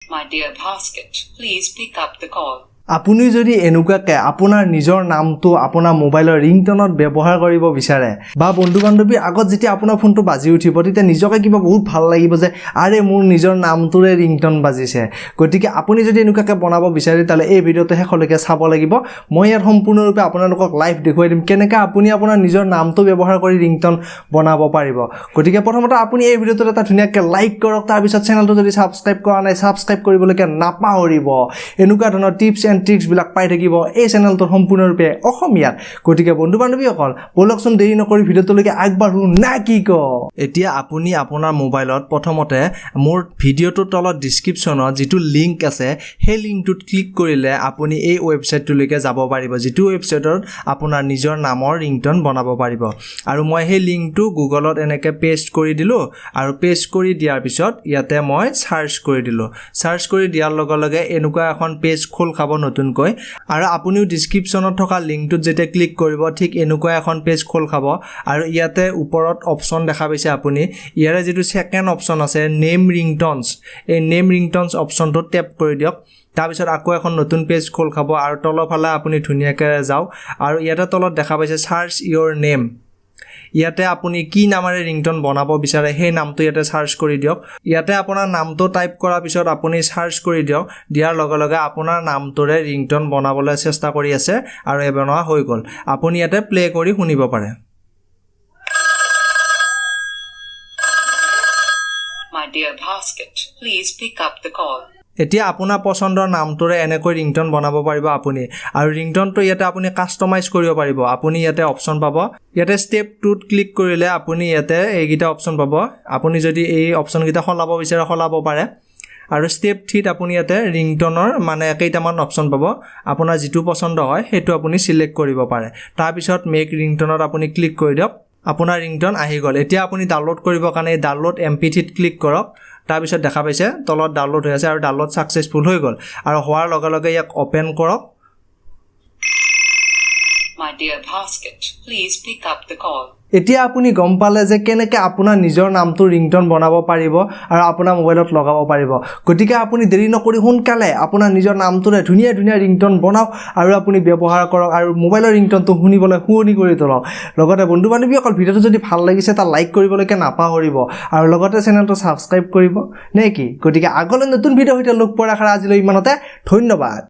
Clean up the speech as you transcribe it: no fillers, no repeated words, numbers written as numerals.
My dear Basket, please pick up the call. আপুনি যদি এনেকুৱাকৈ আপোনাৰ নিজৰ নামটো আপোনাৰ মোবাইলৰ ৰিংটনত ব্যৱহাৰ কৰিব বিচাৰে বা বন্ধু বান্ধৱীৰ আগত যেতিয়া আপোনাৰ ফোনটো বাজি উঠিব, তেতিয়া নিজকে কিবা বহুত ভাল লাগিব যে আৰে, মোৰ নিজৰ নামটোৰে ৰিংটন বাজিছে। গতিকে আপুনি যদি এনেকুৱাকৈ বনাব বিচাৰে, তেতিয়াহ'লে এই ভিডিঅ'টো শেষলৈকে চাব লাগিব। মই ইয়াত সম্পূৰ্ণৰূপে আপোনালোকক লাইভ দেখুৱাই দিম কেনেকৈ আপুনি আপোনাৰ নিজৰ নামটো ব্যৱহাৰ কৰি ৰিংটন বনাব পাৰিব। গতিকে প্ৰথমতে আপুনি এই ভিডিঅ'টোত এটা ধুনীয়াকৈ লাইক কৰক। তাৰপিছত চেনেলটো যদি ছাবস্ক্ৰাইব কৰা নাই, ছাবস্ক্ৰাইব কৰিবলৈকে নাপাহৰিব। এনেকুৱা ধৰণৰ টিপছ এণ্ড ট্ৰিক্সবিলাক পাই থাকিব এই চেনেলটোত সম্পূৰ্ণৰূপে অসমীয়াত। গতিকে বন্ধু বান্ধৱীসকল, ব'লকচোন, দেৰি নকৰি ভিডিঅ'টোলৈকে আগবাঢ়ো, না কি ক? এতিয়া আপুনি আপোনাৰ মোবাইলত প্ৰথমতে মোৰ ভিডিঅ'টোৰ তলত ডিছক্ৰিপশ্যনত যিটো লিংক আছে, সেই লিংকটোত ক্লিক কৰিলে আপুনি এই ৱেবছাইটটোলৈকে যাব পাৰিব, যিটো ৱেবছাইটত আপোনাৰ নিজৰ নামৰ ৰিংটন বনাব পাৰিব। আৰু মই সেই লিংকটো গুগলত এনেকৈ পেষ্ট কৰি দিলোঁ আৰু পেষ্ট কৰি দিয়াৰ পিছত ইয়াতে মই চাৰ্চ কৰি দিলোঁ। চাৰ্চ কৰি দিয়াৰ লগে লগে এনেকুৱা এখন পেজ খোল খাব নতুনকৈ। আৰু আপুনিও ডিছক্ৰিপশ্যনত থকা লিংকটোত যেতিয়া ক্লিক কৰিব, ঠিক এনেকুৱা এখন পেজ খোল খাব। আৰু ইয়াতে ওপৰত অপশ্যন দেখা পাইছে আপুনি, ইয়াৰে যিটো ছেকেণ্ড অপশ্যন আছে নেম ৰিংটনছ, এই নেম ৰিংটনছ অপশ্যনটোত টেপ কৰি দিয়ক। তাৰপিছত আকৌ এখন নতুন পেজ খোল খাব আৰু তলৰফালে আপুনি ধুনীয়াকৈ যাওক আৰু ইয়াতে তলত দেখা পাইছে চাৰ্চ ইয়ৰ নেম। ইয়াতে আপুনি কি নামেৰে ৰিংটন বনাব বিচাৰে, সেই নামটো ইয়াতে চাৰ্চ কৰি দিয়ক। ইয়াতে আপোনাৰ নামটো টাইপ কৰাৰ পিছত আপুনি চাৰ্চ কৰি দিয়ক। দিয়াৰ লগে লগে আপোনাৰ নামটোৰে ৰিংটন বনাবলৈ চেষ্টা কৰি আছে আৰু এই বনোৱা হৈ গ'ল। আপুনি ইয়াতে প্লে কৰি শুনিব পাৰে। My dear Basket, please pick up the call. এতিয়া আপোনাৰ পচন্দৰ নামটোৰে এনেকৈ ৰিংটন বনাব পাৰিব আপুনি। আৰু ৰিংটনটো ইয়াতে আপুনি কাষ্টমাইজ কৰিব পাৰিব। আপুনি ইয়াতে অপশ্যন পাব। ইয়াতে ষ্টেপ 2ত ক্লিক কৰিলে আপুনি ইয়াতে এইকেইটা অপশ্যন পাব। আপুনি যদি এই অপশ্যনকেইটা সলাব বিচাৰে, সলাব পাৰে। আৰু ষ্টেপ 3ত আপুনি ইয়াতে ৰিংটনৰ মানে কেইটামান অপশ্যন পাব। আপোনাৰ যিটো পচন্দ হয়, সেইটো আপুনি চিলেক্ট কৰিব পাৰে। তাৰপিছত মেক ৰিংটনত আপুনি ক্লিক কৰি দিয়ক। আপোনাৰ ৰিংটন আহি গ'ল। এতিয়া আপুনি ডাউনলোড কৰিবৰ কাৰণে এই ডাউনলোড MP3ত ক্লিক কৰক। তাৰপিছত দেখা পাইছে তলত ডাউনলোড হৈ আছে আৰু ডাউনলোড ছাকচেছফুল হৈ গ'ল। আৰু হোৱাৰ লগে লগে ইয়াক অ'পেন কৰক। My dear Basket, please pick up the call. এতিয়া আপুনি গম পালে যে কেনেকৈ আপোনাৰ নিজৰ নামটো ৰিংটন বনাব পাৰিব আৰু আপোনাৰ মোবাইলত লগাব পাৰিব। গতিকে আপুনি দেৰি নকৰি সোনকালে আপোনাৰ নিজৰ নামটোৰে ধুনীয়া ধুনীয়া ৰিংটন বনাওক আৰু আপুনি ব্যৱহাৰ কৰক আৰু মোবাইলৰ ৰিংটনটো শুনিবলৈ শুৱনি কৰি তোলক। লগতে বন্ধু বান্ধৱীসকল, ভিডিঅ'টো যদি ভাল লাগিছে, এটা লাইক কৰিবলৈকে নাপাহৰিব আৰু লগতে চেনেলটো ছাবস্ক্ৰাইব কৰিব, নে কি? গতিকে আগলৈ নতুন ভিডিঅ'ৰ সৈতে লগ পোৱাৰ আশাৰে আজিলৈ ইমানতে। ধন্যবাদ।